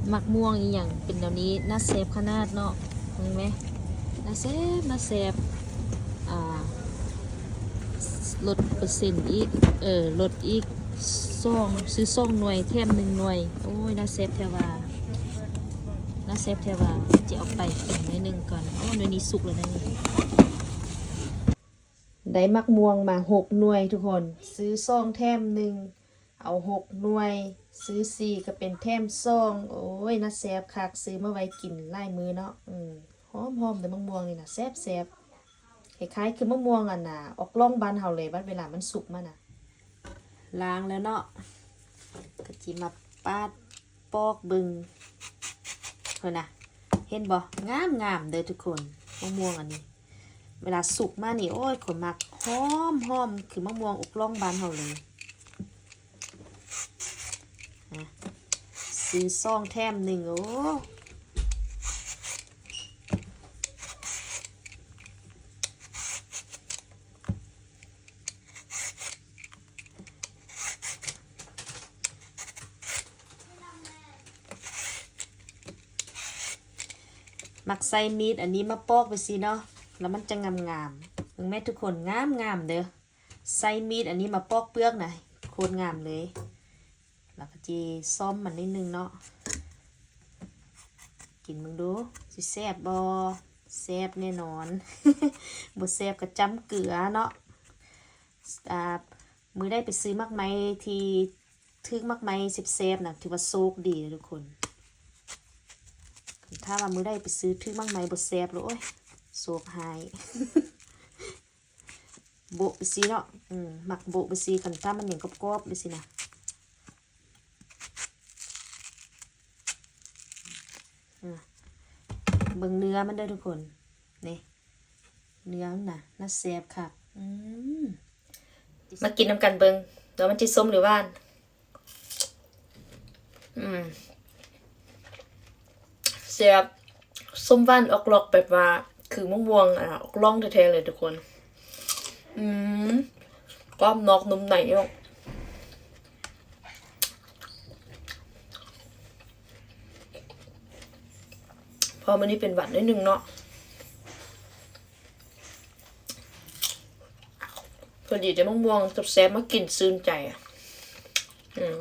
ໝາກມ່ວງອີ່ຫຍັງເປັນແນວນີ້ ໜ້າແຊບຂະໜາດເນາະ ເບິ່ງແມະ ໜ້າແຊບ ໜ້າແຊບ ອ່າ ລົດເປີເຊັນອີກ ເອີ ລົດອີກສອງ ຊື້ສອງໜ່ວຍແຖມໜຶ່ງໜ່ວຍ. ໂອ້ຍ ໜ້າແຊບແທ້ວ່າ ໜ້າແຊບແທ້ວ່າ. ຈະເອົາໄປກິນໜ້ອຍໜຶ່ງກ່ອນ. ໂອ້ ໜ່ວຍນີ້ສຸກແລ້ວນະນີ້. ໄດ້ໝາກມ່ວງມາຫົກໜ່ວຍທຸກຄົນ ຊື້ສອງແຖມໜຶ່ງ ເອົາຫົກໜ່ວຍ ຊື້ສີ່ກໍເປັນແຖມສອງ. ໂອ້ຍ ໜ້າແຊບຄັກ ຊື້ມາໄວ້ກິນຫຼາຍມື້ເນາະ. ອືມ ຫອມໆ ເດີ ໝາກມ່ວງນີ້ນະ ແຊບໆ ຄ້າຍໆຄືໝາກມ່ວງອັນນ່າ ອອກລ່ອງບ້ານເຮົາເລີຍ ບັດເວລາມັນສຸກມານະ. ລ້າງແລ້ວເນາະ ກໍຊິມາປາດ ປອກເບິ່ງ ເພິ່ນນະ ເຫັນບໍ່ ງາມໆ ເດີທຸກຄົນ. ໝາກມ່ວງອັນນີ້ ເວລາສຸກມານີ້ ໂອ້ຍ ຂ້ອຍມັກ ຫອມໆ ຄືໝາກມ່ວງອອກລ່ອງບ້ານເຮົາເລີຍ. ອ່ະ ຊື້ສອງແຖມໜຶ່ງ ໂອ້. ມັກໃຊ້ມີດອັນນີ້ມາປອກໄປຊີ້ເນາະ ແລ້ວມັນຈະງາມໆ. ເບິ່ງແມ່ນທຸກຄົນ ງາມໆ ເດີ. ໃຊ້ມີດອັນນີ້ມາປອກເປືອກນະ ໂຄດງາມເລີຍ. ແລ້ວກໍຊິສ້ອມມັນໜ້ອຍໜຶ່ງເນາະ. ກິນເບິ່ງດູ ຊິແຊບບໍ່? ແຊບແນ່ນອນ. ບໍ່ແຊບກໍຈ້ຳເກືອເນາະ. ອ່າ ມື້ໃດໄປຊື້ໝາກໄມ້ທີ່ຖືກໝາກໄມ້ແຊບໆນະ ຖືວ່າໂຊກດີເດີທຸກຄົນ. ຖ້າວ່າມື້ໃດໄປຊື້ຖືກໝາກໄມ້ບໍ່ແຊບ ໂອ້ຍ ໂຊກຮ້າຍ. ໂບະໄປຊີ້ເນາະ. ອືມ ມັກໂບະໄປຊີ້ ຄັນຖ້າມັນຍັງກອບໆໄປຊີ້ນະ. ອືມ ເບິ່ງເນື້ອມັນເດີທຸກຄົນ ນີ້ ເນື້ອມັນນະ ໜ້າແຊບຄັກ. ອືມ ມາກິນນຳກັນເບິ່ງ ວ່າມັນຊິສົ້ມຫຼືຫວານ. ອືມ ແຊບ ສົ້ມຫວານອອກລັອກ ແບບວ່າຄືມະມ່ວງ ອ່າ ອອກລ່ອງແທ້ໆເລີຍທຸກຄົນ. ອືມ ກອບນອກນຸ່ມໃນເນາະ. ເພາະມື້ນີ້ເປັນຫວັດໜ້ອຍໜຶ່ງເນາະ. ພໍດີໄດ້ມະມ່ວງແຊບໆມາກິນຊື່ນໃຈ. ອືມ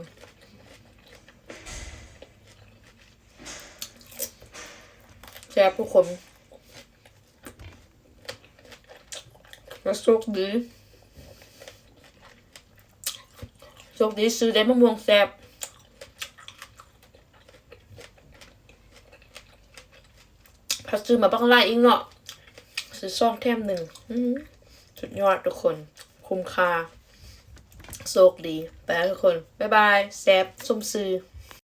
ແຊບທຸກຄົນ. ແລ້ວໂຊກດີ ໂຊກດີຊື້ໄດ້ມະມ່ວງແຊບ. ພັດຊື້ມາບັກຫຼາຍອີກເນາະ ຊື້ສອງແຖມໜຶ່ງ. ອືມ ສຸດຍອດທຸກຄົນ ຄຸ້ມຄ່າ ໂຊກດີ. ໄປແລ້ວທຸກຄົນ ບາຍບາຍ ແຊບສົມຊື່.